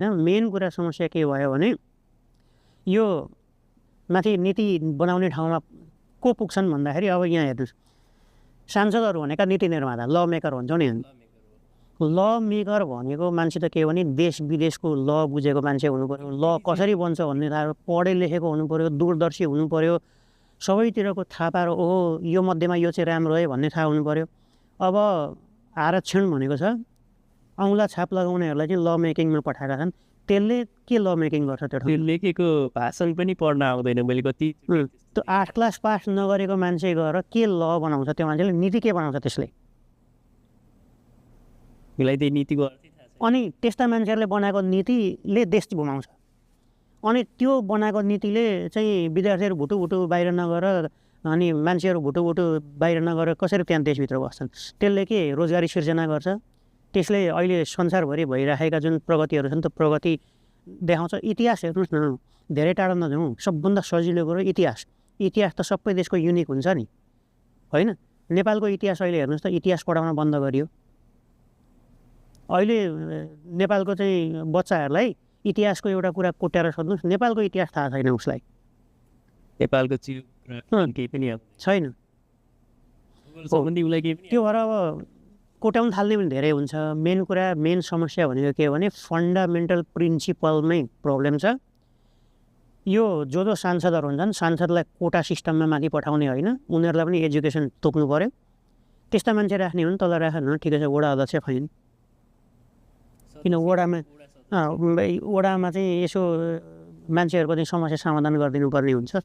Main कुरा समस्या के भयो भने यो माथि नीति बनाउने ठाउँमा को पुग्छन् भन्दाखेरि अब यहाँ हेर्नुहोस्, सांसदहरू भनेका नीति निर्माता ल मेकर भन्छौँ नि हामी। ल मेकर भनेको मान्छे त के हो भने देश विदेशको ल बुझेको मान्छे हुनु पर्यो, ल कसरी बन्छ भन्ने थाहा पढे लेखेको हुनु पर्यो, दूरदर्शी हुनु पर्यो, सबैतिरको थाहा पाएर ओहो यो मध्येमा यो चाहिँ राम्रो है भन्ने थाहा हुनु पर्यो। अब आरक्षण भनेको छ औँला छाप लगाउनेहरूलाई चाहिँ ल मेकिङमा पठाएका छन्। त्यसले के ल मेकिङ गर्छ? त्यो लेखेको भाषण पनि पढ्न आउँदैन। मैले कति त्यो 8 क्लास पास नगरेको मान्छे गएर के ल बनाउँछ? त्यो मान्छेले नीति के बनाउँछ? त्यसले मलाई त्यही नीतिको अर्थै थाहा छैन। अनि त्यस्ता मान्छेहरूले बनाएको नीतिले देश घुमाउँछ। अनि त्यो बनाएको नीतिले चाहिँ विद्यार्थीहरू भुटुभुटु बाहिर नगएर अनि मान्छेहरू भुटुभुटु बाहिर नगएर कसरी त्यहाँ देशभित्र बस्छन्? त्यसले के रोजगारी सिर्जना गर्छ? त्यसले अहिले संसारभरि भइरहेका जुन प्रगतिहरू छन् त्यो प्रगति देखाउँछ। इतिहास हेर्नुहोस् न, धेरै टाढो नजाउँ, सबभन्दा सजिलो कुरो इतिहास। इतिहास त सबै देशको युनिक हुन्छ नि, होइन? नेपालको इतिहास अहिले हेर्नुहोस् त, इतिहास पढाउन बन्द गरियो। अहिले नेपालको चाहिँ बच्चाहरूलाई इतिहासको एउटा कुरा कोट्याएर सोध्नुहोस्, नेपालको इतिहास थाहा छैन उसलाई। नेपालको केही पनि छैन। उसलाई केही पनि त्यो भएर अब कोट्याउन थाल्ने पनि धेरै हुन्छ। मेन कुरा, मेन समस्या भनेको के हो भने फन्डामेन्टल प्रिन्सिपलमै प्रब्लम छ। यो जो सांसदहरू हुन्छन्, सांसदलाई कोटा सिस्टममा माथि पठाउने होइन, उनीहरूलाई पनि एजुकेसन तोक्नु पऱ्यो। त्यस्ता मान्छे राख्ने हो भने तल राख्नु, ठिकै छ, वडा अध्यक्ष फाइन। किन वडामा चाहिँ यसो मान्छेहरूको चाहिँ समस्या समाधान गरिदिनु पर्ने हुन्छ।